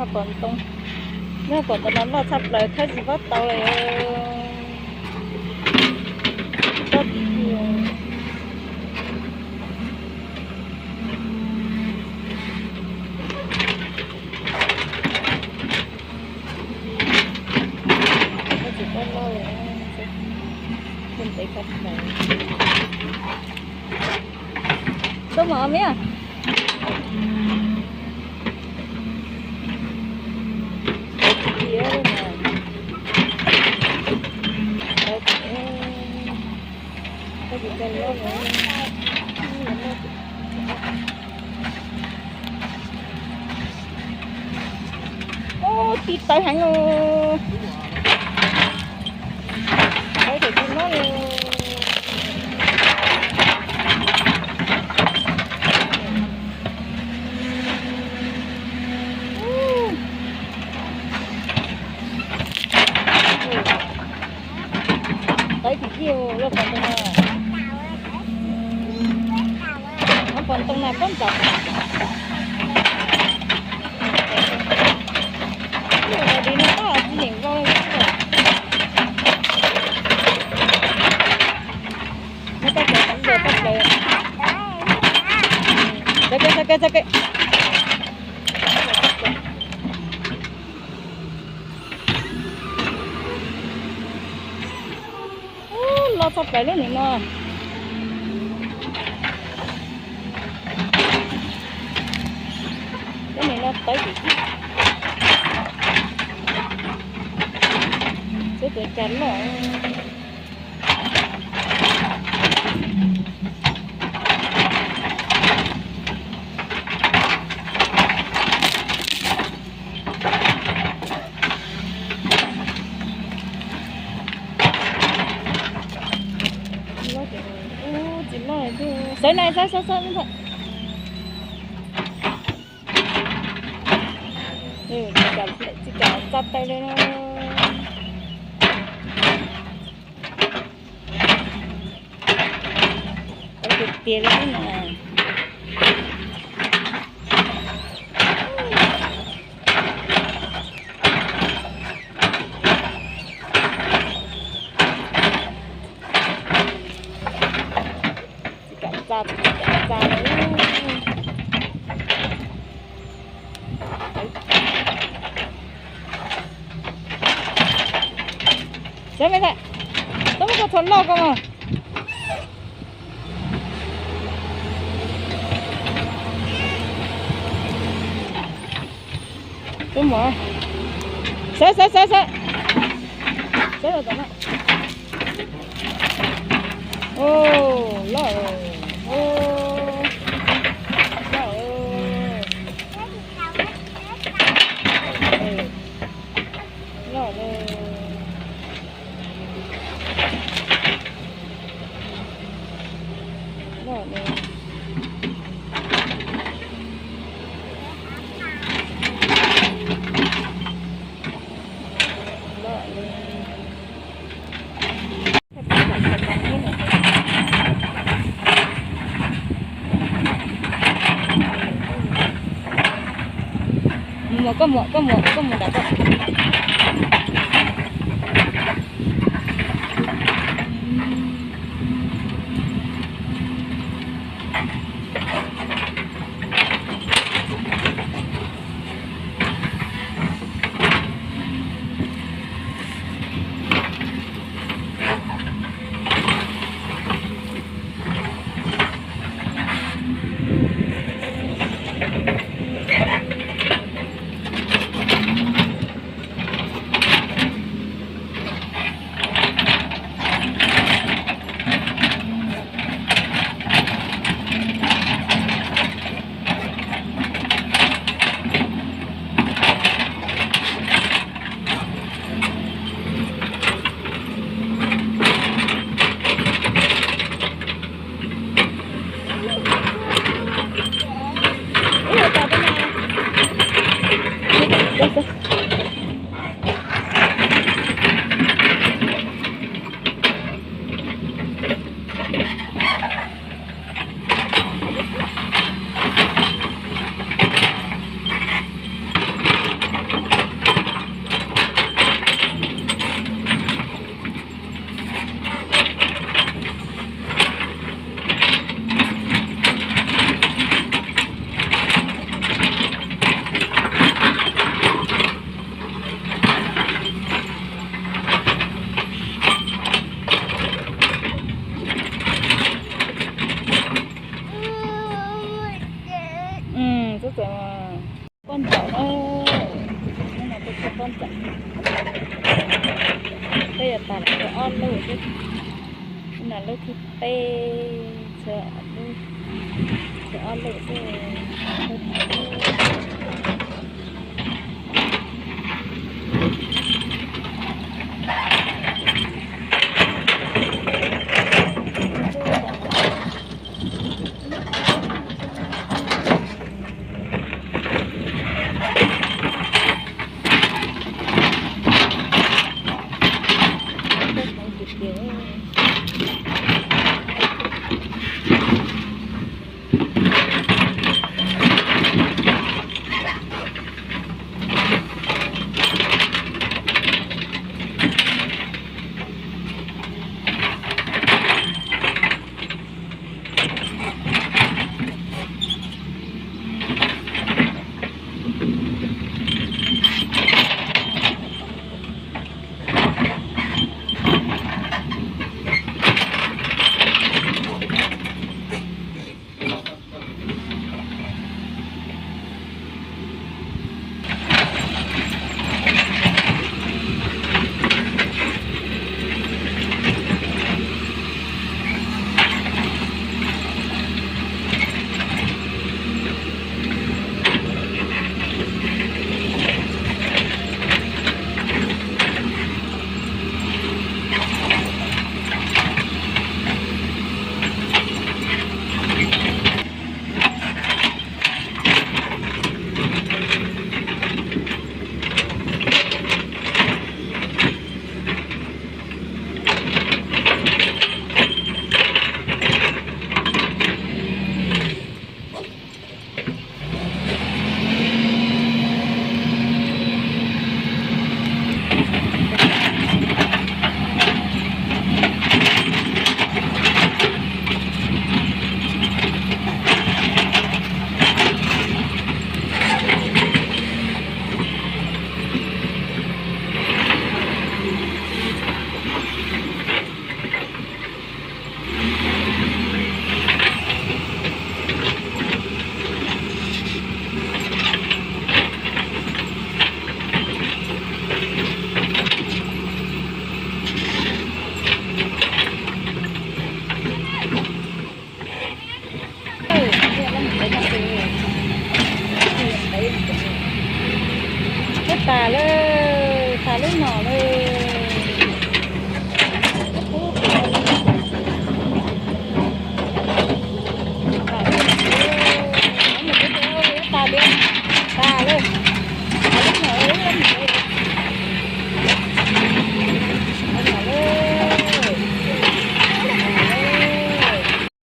Pom ntoo, nyob pom ntoo no loj tshaj plaws, thawb tsis pab tau lawm. Tsis pab tau. Thawb tsis pab loj lawm, ntev tshaj plaws. Tuaj mov me. Ub, tib tawv heev os. Tawv thaum tsis mob li. Tawv tsis tij loj pom ntoo no. Nyob pom ntoo no koj ntxov. Li no koj tsis yeem vau li. Muab koj cov ntawd txoj plaws. Txoj kev, txoj kev, txoj kev. Ub, loj tshaj plaws lub nim no. Lub nim no tawv tsis tij. Txhua tuav cas loj. Ub, tsis loj li. Xawv na, xawv, xawv, xawv, xawv. Tsis kam txaj taw li no. Tawv tiag tiag li na. Tsis kam txaj, tsis kam txaj li. Sawv me ntxhais, tub muab koj txhua loj ko mas. Tub muab. Sawv, sawv, sawv, sawv. Sawv los tom no. Ub, loj. Ub, loj. Loj. Loj. Mus, koj mus, koj mus, koj mus nram koj. Peb yuav tas lawm ob lub xwb, no lub thib peb, tshuav ob lub xwb. Twb tas lawm, tas lub no lawm. Tas lawm.